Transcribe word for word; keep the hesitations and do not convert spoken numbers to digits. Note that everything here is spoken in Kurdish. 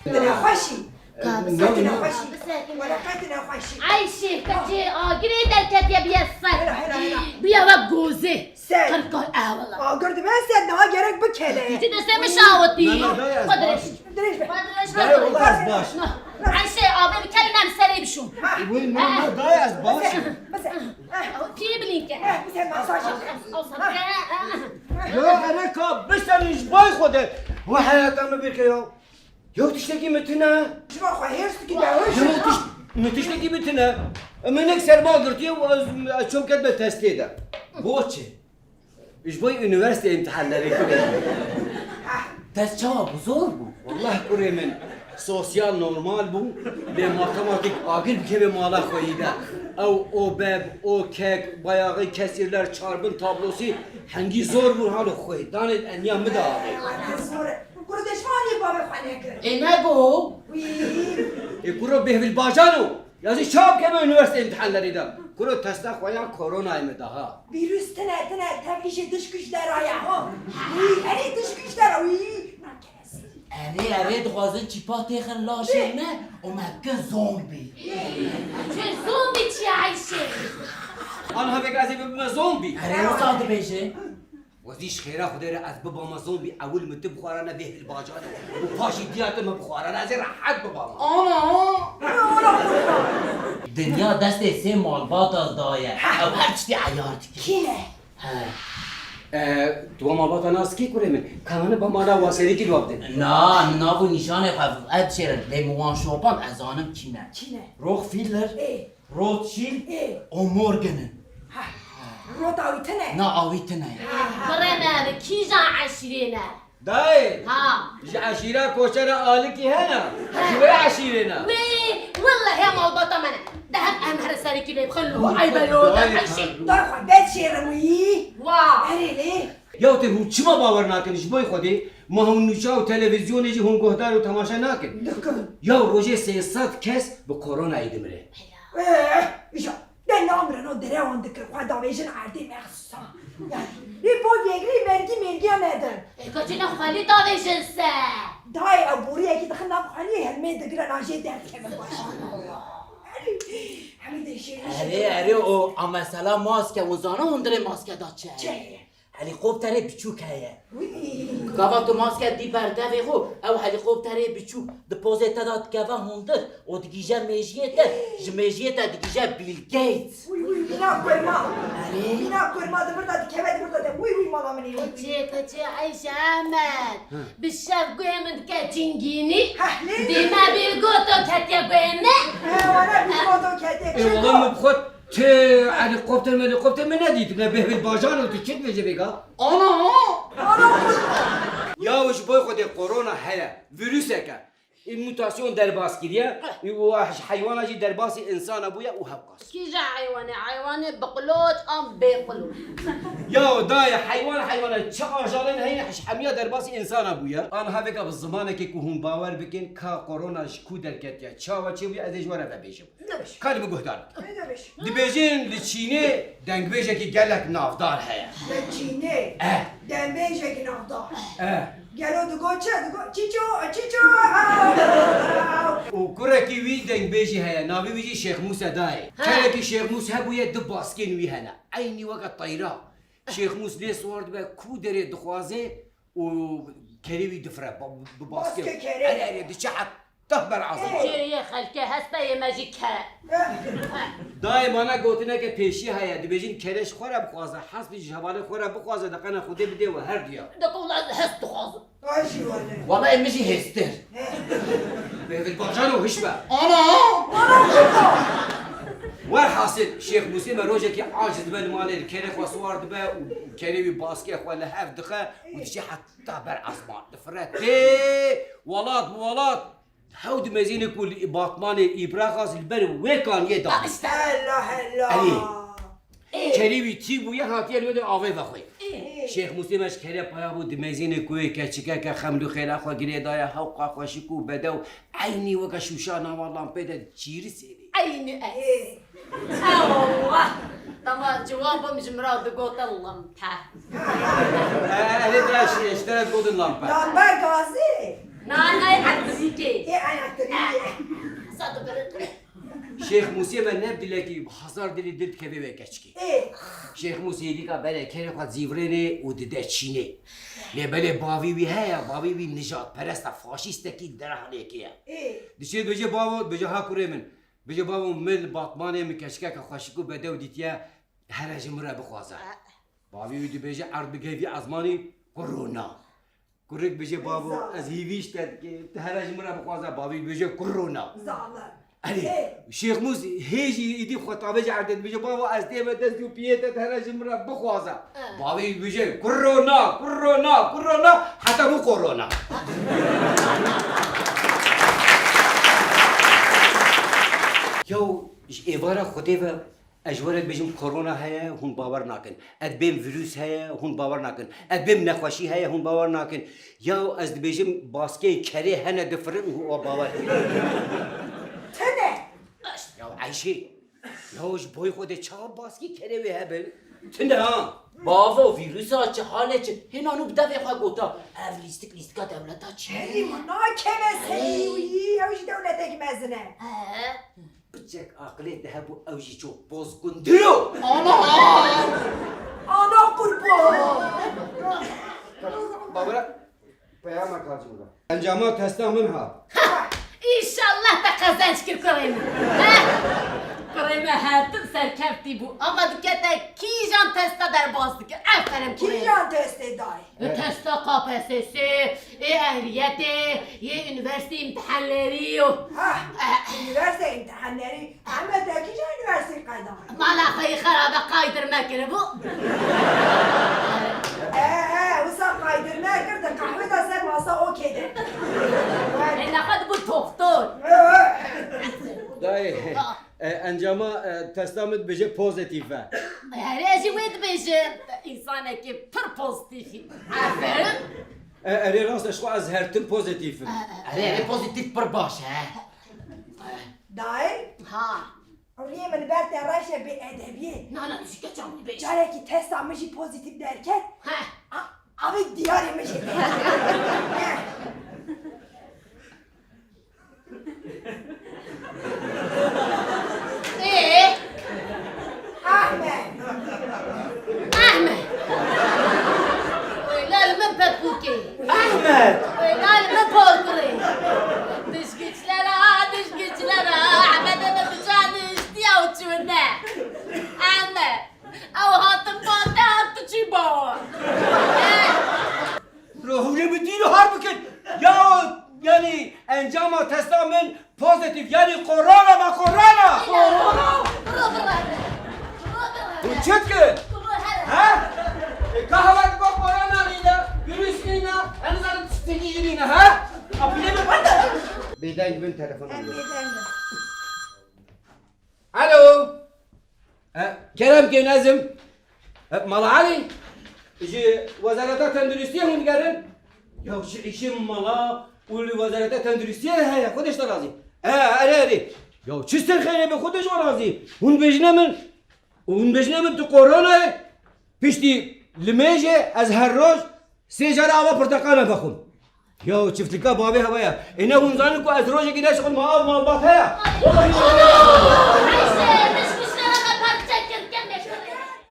Tine xweşî. Ka bisekine. Tine xweşî. Bisekine. Were qey tine xweşî. Ayşe, keçê agirê derketiye biye ser. Hela, hela, hela. Biye wek gozê. Ser. Qirkar, e, wela. Agir dibe ser, daha gerek bikele. Hiç de semiş awetî. Na, na, dayê, ez baş. Dirêj be. Dirêj be. Dayê, wela ez baş. Ayşe, avê bi kelî nem serê bişûm. Wê, na, na, dayê, ez baş im. Bize. Pî bilînke. Bize masaj. Ya, ere ka biserin ji bay Xwedê. Wê heyata min bîr kir ya. Yew tiştekî min tune. Ji bo xwe hêrstikî de hoj. Yew tiş-, min tiştekî min tune. Min nek serma girtiye û ez, ez çav ketime testê de. Boçi? Ji bo unîversîte îmtihanlerê kurê. Test çawa bû? Zor bû? Wallah kurê min, sosyal normal bû. Lê matematîk agir bikeve mala xwe yî de. Ew o beb, o kek, bayağı kesirler, çarbin tablosî hengî zor bû halo xwe. Danê enya min de avê. Zor e. Kuro deşmanê bavê xwe nekir. Ê, nego. Wî. Ê, kuro bêhvil bajano. Ya jî çawa bikeme unîversîte îmtihanlerê de? Kuro testa xwe ya koronayê min daha. Vîrus tine, tine, tevlî jê dişkuş dera ya, ha. Wî, erê dişkuş dera, wî. Erê, erê, dixwazin çîpa têxin laşê me û me bikin zombî. Çi zombî çi ye Ayşe? Aniha vêga ez ê bibime zombî. Erê, wisa dibêje. Wezî ji xêra Xwedê re ez bibama zombî, ewil min tu bixwarane vê hilbajarê û paşî diya tu min bixwarane, ez ê rehet bibama. Ana! Dinya destê sê malbata daye. Ew her tiştî eyar dike. Kî ne? He. E, tu wa malbata nas kî kurê min? Kananî ba mala wa serî kî li wa bidin? Na, min nav û nîşanê xwe ev dişêrin. Lê min wan şopan ez zanim kî ne. Kî ne? Rockefeller. Ê. Rothschild Ê. û Morgan in. Ha. Rota wî tune? Na, awî tune ye. Kurê me, bi kîjan eşîrê ne? Dayê! Ha. Ji eşîra koçera Alikî hene? Ji wê eşîrê ne? Wê, wellehê malbata me ne. De hem em here serî kî lê bixin lo. Ay be lo, de Ayşe. Dayê xwe, bes şêrim wî. Wa. Erê lê. Ya te hûn çima bawer nakin ji bo Xwedê? Ma hûn nûça û televîzyonê jî hûn guhdar û temaşe nakin? Dikin. Ya rojê sê sed kes bi koronayê dimire. Eh, îja, de namrin o derewan dikir, xwe davêjin erdê mexsusa. Yani, lê bo vêgrî mergî mêrgiya nedin. Ê, keçî ne xwelî davêjin se? Dayê ew boriyekî dixin nav xweliyê, helmê digirin, an jê derdikevin baş. Hemî dêşê. Erê, erê, o a mesela maske, hûn zana hundirê maske da çi ye? Çi ye? Helîkopterê biçûk heye. Wî. Gava tu maske dî ber devê xwe, ew helîkopterê biçûk di pozê te de dikeve hundir û digîje mêjiyê te, ji mêjiyê te digîje Bill Gates. Wî, wî, mîna kurma. Erê. Mîna kurma di vir de dikeve, di vir de de. Wî, wî, mala min ê, wî, wî. Keçê, keçê Eyşe Ehmed. Hı. Bi şev guhê min dike cingînî. Heh, lê? Dî me Bill Gates ketiye guhê me. He, wala Bill Gates ketiye. Ê, wala min bi xwe Ti helîkopter melîkopter min nedîtibû, ne bêhvil bajan û tu çi dibêje vêga? Ana! Ana! Ya ji bo Xwedê korona heye, vîruseke. Ê mutasyon derbas kiriye, û ji heywana jî derbasî însana bûye û hewqas. Kîja heywanê? Heywanê bi qilot an bê qilot? Ya dayê heywan heywana çi ajalên heyne ji hemiya derbasî însana bûye. Aniha vêga bi zimanekê ku hûn bawer bikin ka korona ji ku derketiye, çawa çêbûye ez ê ji we re vebêjim. Ka li min guhdar bike. Dibêjin li Çînê dengbêjekî gelek navdar heye. Li Çînê Eh. dengbêjekî navdar. Eh. Gelo digo çi? Digo çîço, çîço. Û kurekî wî dengbêjî heye, navê wî jî Şêx Mûse dayê. He. Kerekî Şêx Mûs hebûye, du baskên wî hene. Eynî weke teyra. Şêx Mûs lê siwar dibe, ku derê dixwaze û kerê wî difire, ba-, bi baskê. Baskê kerê. Erê, erê, diçe heta ber ezman. Cê yê xelkê hespe, yê me jî kere. Dayê, mana gotineke pêşî heye, dibêjin kerê ji xwe re bixwaze, hespî ji hevalê xwe re bixwaze, deqena Xwedê bidê we her duya. Deko wela ez hest dixwazim. Ay jî wele. Wela ê min jî hêstir. Bêhvil bajan û hiş be. Ana! Ana kurda! Werhasil, Şêx Mûsê me rojekî aciz dibe li malê, li kerê xwe siwar dibe û kerê wî baskê xwe li hev dixe û diçe heta ber ezman. Difire tê, welat bi welat. Hew dimezîne ku li Batmanê Îbraxas li ber wê kaniyê da. Hela, hela. Erê. Ê. Kerê wî tî bûye, hatiye li wê de avê vexwê. Ê. Şêx Mûsê me ji kerê paya bû, dimezîne ku wê keçikeke xeml û xêla xwe girê daye, hewqa xweşik û bedew, eynî weke şûşa nava lampê de çîrî sênê. Eynî ez. Ê. Ewa. Dema cewabim ji min re digotin limpe. Erê, dira şî, ji te re digotin limpe. Limpe gazê. Na, na, elektrîkê. Ê, Şêx Mûsê me ne dilekî hazar dilî dil dikeve wê keçikê. Ê. Şêx Mûsê êdîka bere kerê xwe zîvirênê û dide Çînê. Lê belê bavî wî heye, bavî wî nijadperest e, faşîstekî derahanekê ye. Ê. Dişê dibêje bavo, dibêje ha kurê min. Dibêje bavo, min li Batmanê min keçikeke xweşik û bedew dîtiye, here ji min re bixwaze. Bavî wî dibêje erd bigevî ezmanî, kurona. Kurik bêje bavo, ez hîvî ji te dikim, tu here ji min re bixwaze, bavî bêje kurona. Zalim. Erê, Şêx Mûs hê jî îdî xwe tavêje erdê dibêje bavo, ez tême dest û piyê te, tu here ji min re bixwaze. Bavî bêje kurona, kurona, kurona, heta bû korona. Yaw ji êvara Xwedê ve Ez ji we re dibêjim korona heye, hûn bawer nakin. Ez dibêm vîrus heye, hûn bawer nakin. Ez dibêm nexweşî heye, hûn bawer nakin. Ya ez dibêjim baskeyên kerê hene difirin, hûn bawer dikin. Tune! Ya Eyşê, ya ji boyê xwe de çawa baskî kerê wê hebin? Tune ha! Bavo, vîrusa çi halê çi? Hêna nû bi devê xwe gota. Ev lîstik lîstika dewleta çi? Herî min nakeve seyî wî, ew jî dewletek mezin e. He. Piçek aqilê te hebû, ew jî çû poz gundiro. Ana! Ana qurban! Babira, peyama karcımda. Encama testa min ha. Ha! Înşallah te qezenc kir kurê min. He? Kurê me her tim serkeftî bû. Ama dikete kîjan testa derbas dikir. Aferin kurê min. Kîjan testê dayê? E, testa K P S S, ê ehliyetê, yê üniversite imtihanları. Ha, üniversite imtihanları. Ahmet, te kîja üniversite qayda? Mala xeyî xerabe qaydir mekiribû. E, e, wisa qaydir mekir de qehwe de ser masa okey de. E, nexwe dibû doktor. E, e. Dayê. Ha. E, encama, e, testa min dibêje pozîtîf e. Erê, ez jî wê dibêjim. Te însanekî pir pozîtîf î. Aferin. E, erê rast e, ji xwe ez her tim pozîtîf im. E, e. Erê, erê pozîtîf pir baş e. Dayê? Ha. Rûyê min li ber te reş e, bêedebiyê. Na, na, tu jî keça min dibêj. Carekî testa min jî pozîtîf derket. He. A, avê diyarê min jî derket. Ê? Ahmet! Ahmet! Wêla li min pepûkê! Ahmet! Wêla li min porkurê! Dişgîçlera, dişgîçlera, Ehmedê min bi can niştiya û çûne! Ahmet! Ew hatin ba te, tu çî bawa? Ro hûrê min dîro har bikin. Ya, yanî encama testa min pozîtîf, yanî korona me, korona. Korona? Bira, bira. Hûn çi dikin? Ha? E, ka hewa digo korona nîne, vîrus nîne, em nizanin tiştekî jî nîne, ha? Apîlê min bende. Bêdeng bin, telefonê min. Em bêdeng bin. Alo. E, kerem kên, ez im. E, Mala Elî, ji Wezareta Tenduristiyê hûn digerin? Ya ji îşê mala û li Wezareta Tenduristiyê de heye, Xwedê ji te razî. E, erê, erê. Ya çi ser xeyrê be, Xwedê ji we razî. Hûn bêjine min, hûn bêjine min tu koronayê, piştî limêjê ez her roj sê cara ava porteqal vexwim. Ya çiftlika bavê hewa ye. Ê ne hûn zanin ku ez rojekî neşixulme av malbat heye. Wellahî.